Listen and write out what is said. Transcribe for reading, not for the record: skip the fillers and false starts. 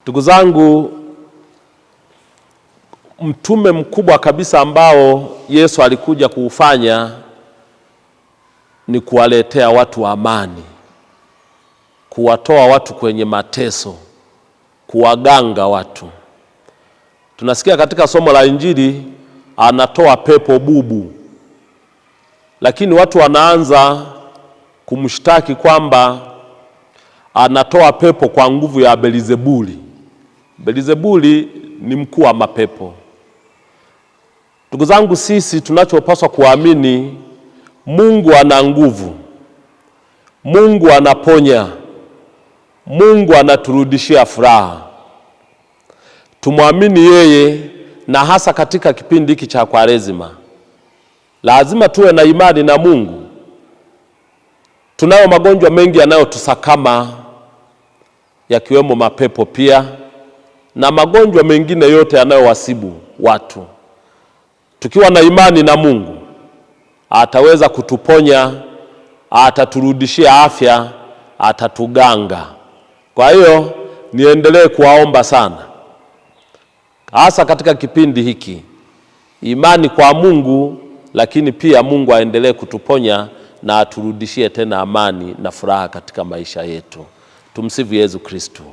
Ndugu zangu, mtume mkubwa kabisa ambao Yesu alikuja kuufanya ni kuwaletea watu amani, kuwatoa watu kwenye mateso, kuwaganga watu. Tunasikia katika somo la Injili anatoa pepo bubu, lakini watu wanaanza kumshtaki kwamba anatoa pepo kwa nguvu ya Belizebuli. Belizebuli ni mkuu wa mapepo. Ndugu zangu, sisi tunachopaswa kuamini, Mungu ana nguvu, Mungu anaponya, Mungu anaturudishia furaha. Tumwamini yeye, na hasa katika kipindi hiki cha Kwaresima lazima tuwe na imani na Mungu. Tunayo magonjwa mengi yanayotusakama yakiwemo mapepo pia na magonjwa mengine yote yanayowasibu watu. Tukiwa na imani na Mungu ataweza kutuponya, ataturudishia afya, atatuganga. Kwa hiyo niendelee kuwaomba sana, hasa katika kipindi hiki, imani kwa Mungu, lakini pia Mungu aendelee kutuponya na aturudishie tena amani na furaha katika maisha yetu. Tumsifu Yesu Kristo.